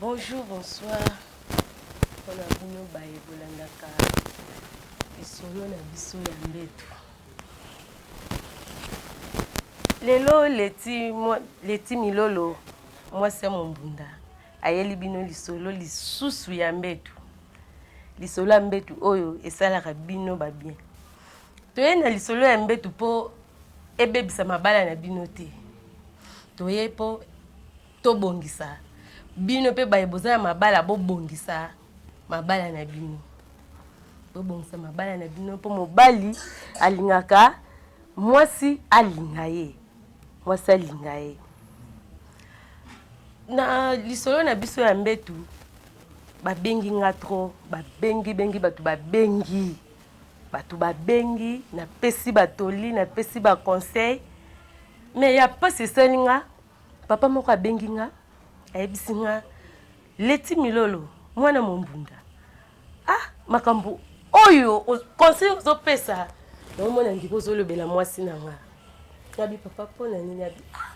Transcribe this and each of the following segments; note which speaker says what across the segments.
Speaker 1: Bonjour, bonsoir mpona bino baye bolandaka lisolo na biso ya mbeto. Lelo Leti, Leti Milolo mwasi ya mombunda ayeli bino lisolo lisusu ya mbeto. Lisolo ya mbeto oyo esalaka bino ba bien. Toye na lisolo ya mbeto mpo ebebisa mabala na bino te. Toye mpo tobongisa bino mpe baye boza na mabala, bobongisa mabala na bino, bobongisa mabala na bino mpo mobali alingaka mwasi alinga ye, mwasi alinga ye. Na lisolo na biso ya mbetu, babengi nga trop, babengi bengi bato, babengi bato, babengi, napesi batoli, napesi baconseil, mais ya mpasi esali nga. Papa moko abengi nga, ayebisi nga: "Leti Milolo, mwana mombunda, ah, makambo oyo, conseil ozopesa, naomona ndiko ozolobela mwasi na nga." Nabi: "Papa, mpo na nini?" Abi: "Ah,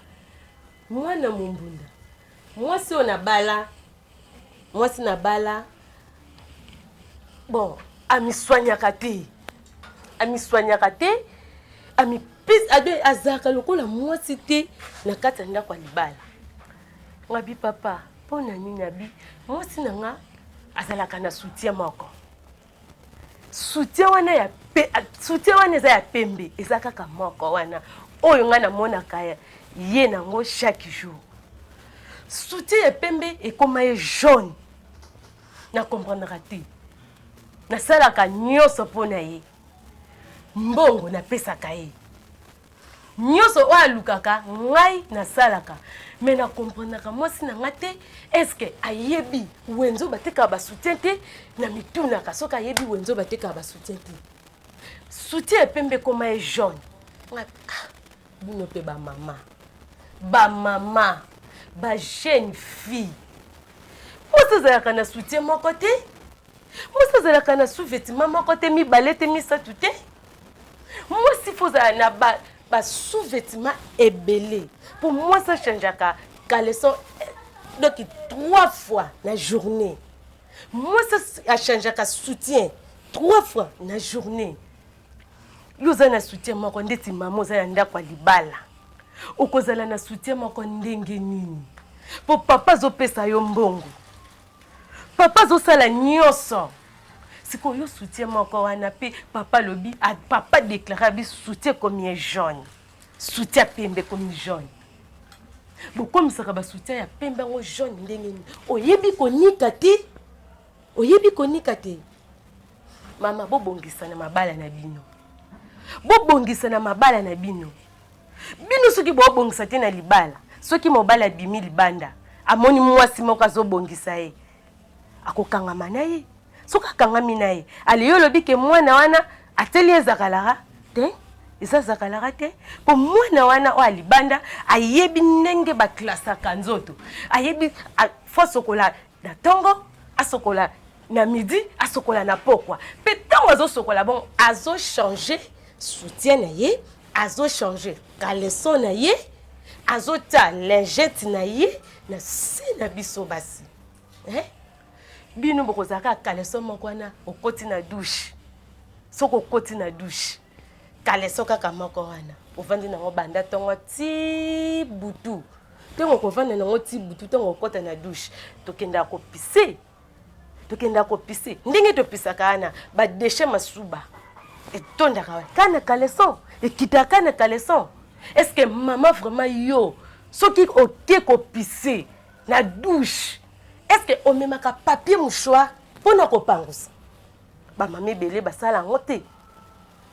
Speaker 1: mwana mombunda, mwasi oyo nabala, mwasi nabala, bon, amiswanyaka te, amiswanyaka te, amipesi, azalaka lokola mwasi te na kati ya ndako ya libala." Ngabi: "Papa, mpo na nini?" Abi: "Mwasi na nga azalaka na soutien moko, soutien wana ya pe, soutien wana eza ya pembe, eza kaka moko wana oyo ngai namonaka ye nango chaque jour. Soutien ya pembe ekóma ye jaune, na comprendreka te. Nasalaka nyonso mpo na ye, mbongo napesaka ye, nyonso oyo alukaka ngai nasalaka, mais na comprendaka mwasi na nga te. Est-ce ayebi wenze oyo batekaka basoutien te? Na mitunaka soki ayebi wenze oyo batekaka basoutien te. Soutien epembe ekoma ye jaune." Ah, bino mpe bamama, bamama, bajeune fille, mwasi azalaka na soutien moko te, mwasi azalaka na sous-vêtement moko te, mibale te, misato te. Mwasi faut ozala na ba sous-vêtement ebele, mpo mwasi achangeaka caleçon donc trois fois na journée, mwasi achangeaka soutien trois fois na journée. Yo oza na soutien moko, ndeti mama oza na ndako ya libala, okozala na soutien moko ndenge nini? Mpo papa azopesa yo mbongo, papa azosala nyonso. Sikoyo yo soutien moko wana mpe papa alobi, papa déclare, abi soutien komi ye jaune, soutien pembe komi jaune. Bokomisaka basoutien ya pembe yango jaune ndenge nini? Oyebi konika te, oyebi konika te. Mama, bobongisa na mabala na bino, bobongisa na mabala na bino. Bino soki bobongisa te na libala, soki mobali abimi libanda, amoni mwasi moko azobongisa ye, akokangama na ye. Soki akangami na ye, ale yo olobi ke mwana wana ateli ye zakalaka te, eza zakalaka te, mpo mwana wana oyo alibanda ayebi ndenge baklasaka nzoto, ayebi faut asokola na ntongo, asokola na midi, asokola na pokwa. Mpe ntango azosokola bongo, azochange soutien na ye, azochange caleçon na ye, azotia lingette na ye na se. Na biso basi, eh? Bino bokozala kaka caleçon moko wana. Okoti na douche, soki okoti na douche, caleçon kaka moko wana, ovandi nango banda ntongo ti butu. Ntango okovanda nango ti butu, ntango okɔta na douche, tokendaka kopise, tokendaka kopise. Ndenge topisaka wana, badéchets, masuba etondaka wana kaka na caleçon, ekitaka kaka na caleçon. Est ce que mama, vraiment, yo soki oke kopise na douche, est ce que omemaka papier mouchoir mpona kopangusa? Bamama ebele basala yango te.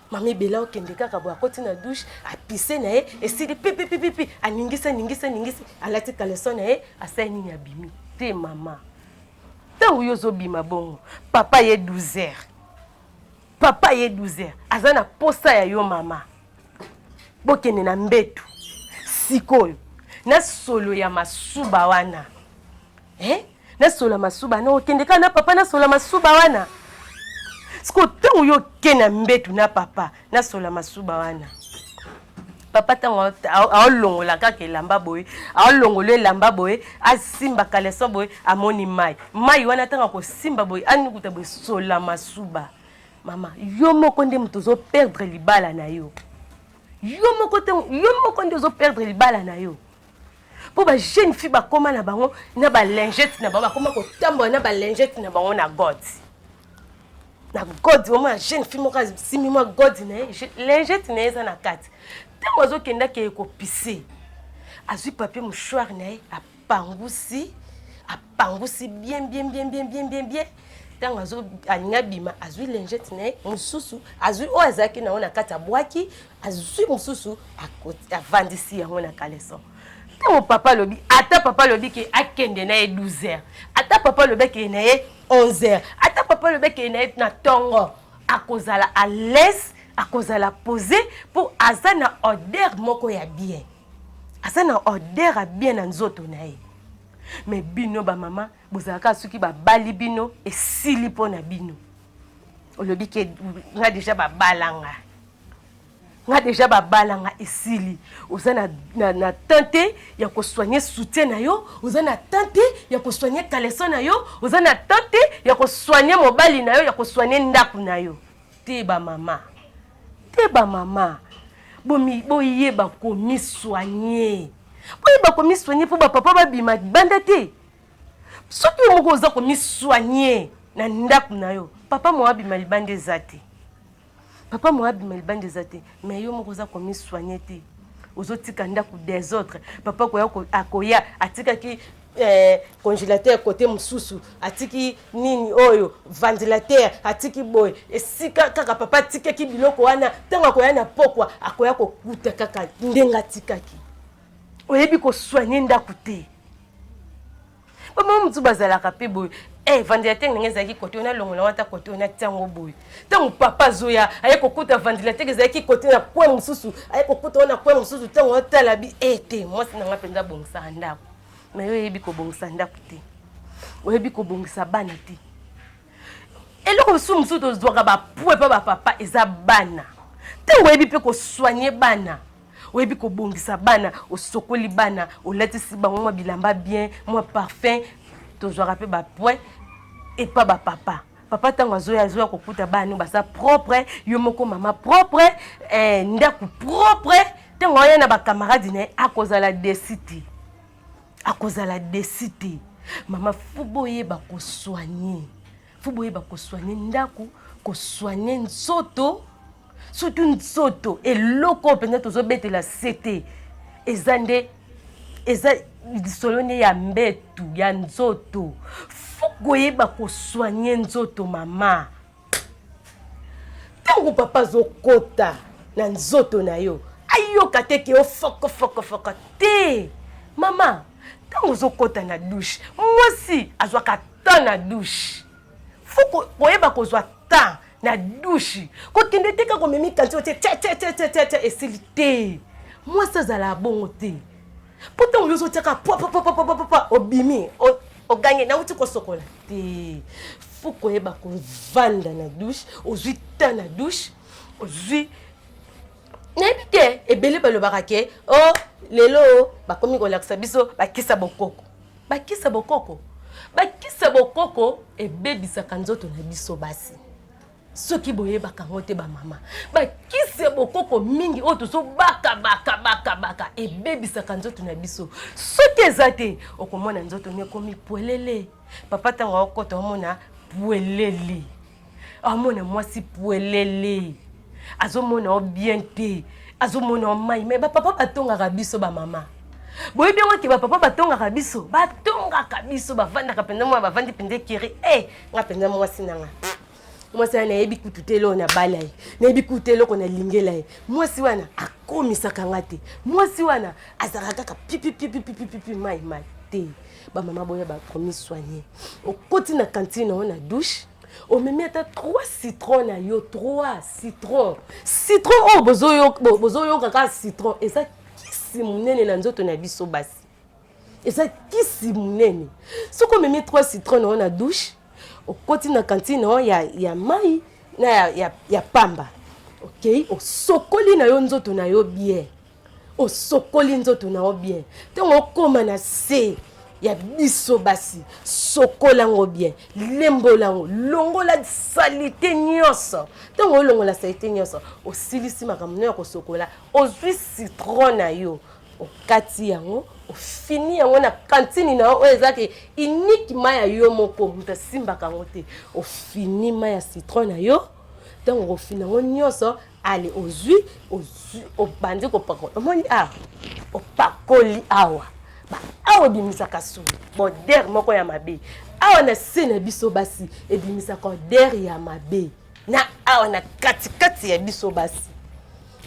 Speaker 1: Mama ebele akokende kaka boye, akoti na douche, apise na ye, esili, pipipipipi, aningisi, aningisi, aningisi, alati caleçon na ye, asali nini, abimi te. Mama, ntango yo ozobima bongo, papa ye 12 heures, papa ye 12 heures aza na posa ya yo mama, bokende na mbetu. Sikoyo na solo ya masuba wana, eh? Na solo ya masuba na okende kaka na papa na solo ya masuba wana. Sikoyo ntango yo oke na mbetu na papa na solo ya masuba wana, Papa ntango aolongola kaka elamba boye, aolongola elamba boye, asimba caleçon boye, amoni mai mai wana. Ntango akosimba boye, anukuta boye, sola masuba. Mama, yo moko nde moto ozoperdre libala na yo. Yo moko te, yo moko nde ozoperdre libala na yo, mpo bajeune fille bakóma na bango na balingete na bango, bakóma kotambola na balingete na bango na gode na gode. Omona jeune fille moko asimbi mwa gode na ye, lingete na ye eza na kati. Ntango azokende, akeye kopisser, azwi papier mouchoir na ye, apangusi, apangusi bien bien bien bien bien bien bien. Ntango alingi abima, azwi lingete na ye mosusu, azwi oyo azalaki nango na kati, abwaki, azwi mosusu, avandisi yango na caleçon. Ntango papa alobi, ata papa alobi ke akende na ye 12 heures, ata papa alobi akende na ye 11 heures, ata papa alobi akende na ye na ntongo, akozala à l'aise, akozala posé, mpo aza na odeur moko ya bien, aza na odeur ya bien na nzoto na ye. Mais bino bamama, bozalaka soki babali bino, esili mpo na bino. Olobi ke nga déjà babalanga nga, déjà babalanga, esili. Oza na temps te ya kosoigner soutien na yo, oza na temps te ya kosoigner caleçon na yo, oza na temps te ya kosoigner mobali na yo, ya kosoigner ndako na yo te. Bamama te, bamama, boyeba komisoigner, boyeba komisoigner, mpo bapapa babima banda te. Soki yo moko oza komisoigner na ndako na yo, papa mo abima libanda eza te, papa mo abima libanda eza te. Mais yo moko oza komisoigner te, ozotika ndako désordre. Papa koya, akoya, atikaki congélateur côté mosusu, atiki nini oyo, ventilateur atiki boye, esika kaka papa atikaki biloko wana. Ntango akoya na pokwa, akoya kokuta kaka ndenge atikaki. Oyebi kosoigner ndako te. Bamama mosusu bazalaka mpe boye: ventilateur ndenge ezalaki côté oyo, nalongola wana, ata côté oyo, natia yango boye. Ntango papa azoya, aye kokuta ventilateur ezalaki côté na coin mosusu, aye kokuta wana coin mosusu. Ntango otala bi te, mwasi nanga mpenza abongisaka ndako. Mais yo oyebi kobongisa ndako te, oyebi kobongisa bana te. Eloko mosusu tozwaka bapoint mpa bapapa eza bana. Ntango oyebi mpe kosoigner bana, oyebi kobongisa bana, osokoli bana, olatisi bango mwa bilamba bien, mwa parfum, tozwaka mpe bapoint epa bapapa. Papa ntango azoya, azoya kokuta bana baza propre, yo moko mama propre, ndako propre. Ntango aya na bacamarade na ye, akozala déçu te, akozala déçu te. Mama, faut boyeba kosoigner, faut boyeba kosoigner ndako, kosoigner nzoto, surtout nzoto. Eloko oyo mpenza tozobetela se te, eza nde eza lisolo nde ya mbetu, ya nzoto. Faut koyeba kosoigner nzoto, mama. Ntango papa azokota na nzoto na yo, ayoka te ke ofokofokofoko te. Mama, ntango ozokota na douche, mwasi azwaka temps na douche. Faut koyeba kozwa temps na douche. Kokende te kaka omemi kanti, otie tia tia tia tia tia tia, esili te. Mwasi azala bongo te, mpo ntango yo ozotiaka pwapwapwapwapwa, obimi, ogange nauti kosokola te. Faut koyeba kovanda na douche, ozwi temps na douche, ozwi. Nayebi te, ebele balobaka ke o oh, lelo bakomi kolakisa biso bakisa bokoko, bakisa bokoko, bakisa bokoko ebebisaka nzoto na biso basi. Soki boyebaka yango te, bamama, bakisi ya bokoko mingi oyo tozobaka baka baka baka ebebisaka nzoto na biso. Soki eza te, okomona nzoto ni ekomi pwelele. Papa ntango akokota, omona pwelele, amona mwasi pwelele, azomona o bien te, azomona o mai. Mais bapapa batongaka biso. Bamama, boyebi yango ke bapapa batongaka biso, batongaka biso, bavandaka mpenza mwa, bavandi mpenza ekiri e nga mpenza mwasi na nga, mwasi wana nayebi kutu te eloko nabala ye, nayebi kutu te eloko nalingela ye. Mwasi wana akomisaka nga te, mwasi wana azalaka kaka pipipipipipipi, mai mai te. Bamama, boya bakomisoigner. Okoti na cantine oyo, na douche, omemi ata 3 citron na yo, 3 citron. Citron oyo bozoyoka kaka, citron eza kisi monene na nzoto na biso basi, eza kisi monene. Soki omemi 3 citron na yo na douche, okoti na cantine oyo ya mai na ya pamba, okei, osokoli na yo nzoto na yo bien. Osokoli nzoto na yo bien, ntango okóma na se ya biso basi, sokola yango bien, lembola yango, longola saleté nyonso. Ntango olongola saleté nyonso, osilisi makambo no ya kosokola, ozwi citron na yo, okati yango, ofini yango na kantine na yo oyo ezaki uniquement ya yo moko, moto asimbaka yango te. Ofini mai ya citron na yo. Ntango okofina yango nyonso, ale, ozwi, obandi kopakola. Omoni awa, opakoli awa, awa ebimisaka solo odeur moko ya mabe. Awa na se na biso basi ebimisaka odeur ya mabe, na awa na katikati ya biso basi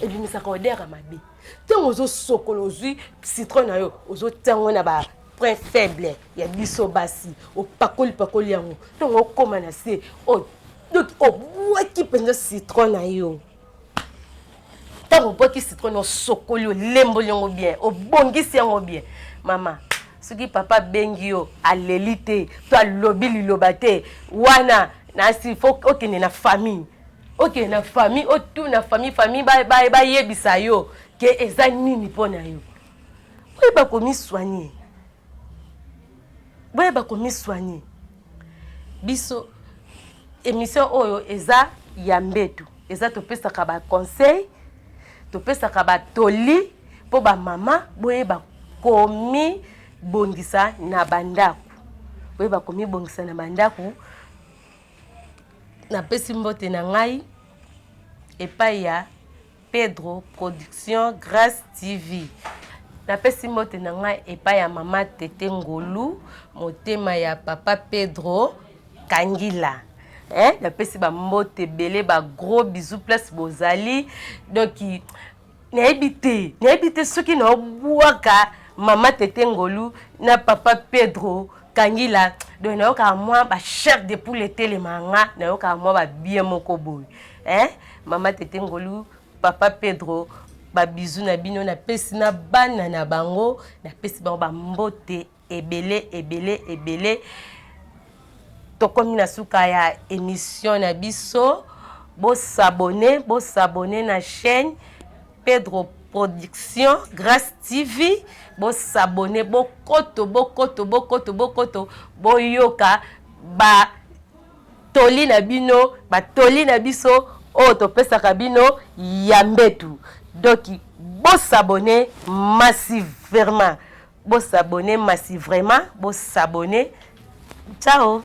Speaker 1: ebimisaka odeur ya mabe. Ntango ozosokola, ozwi citron na yo, ozotia yango na ba point faible ya biso basi, opakoli pakoli yango. Ntango okóma na se, donc obwaki mpenza citron na yo. Ntango obwaki citron, osokoli, olemboli yango bien, obongisi yango bien, mama, soki papa abengi yo, aleli te to alobi liloba te wana nasi, faut okende na famille, okende na famille, otuna famille, famille bayebisa yo ke eza nini mpo na yo. Boyeba komisoigner, boyeba komisoigner. Biso émission oyo eza ya mbetu, eza topesaka baconseil, topesaka batoli mpo bamama boyeba komibongisa na bandako, boyeba komibongisa na bandako. Napesi mbote na ngai epai ya Pedro Production Grâce TV. Napesi mbote na ngai epai ya mama Tete Ngolu, motema ya papa Pedro Kangila, eh? Napesi bambote ebele, bagros bisous place bozali. Donc nayebi te, nayebi te soki naobwaka mama Tete Ngolu na papa Pedro Kangila. Donc nayokaka mwa bachair de poule etelema nga, nayokaka mwa babien moko boye, eh? Mama Tete Ngolu, papa Pedro, babisous na bino. Napesi na bana na bango, napesi bango bambote ebele ebele ebele. Tokomi na suka ya émission na biso. Bos'abonner, bos'abonner na chaîne Pedro Production Grâce TV. Bos'abonner, bokoto, bokoto, bokoto, bokoto, boyoka batoli na bino, batoli na biso oyo topesaka bino ya mbetu. Donc bos'abonner massivement, bos'abonner massivement, bos'abonner. Ciao.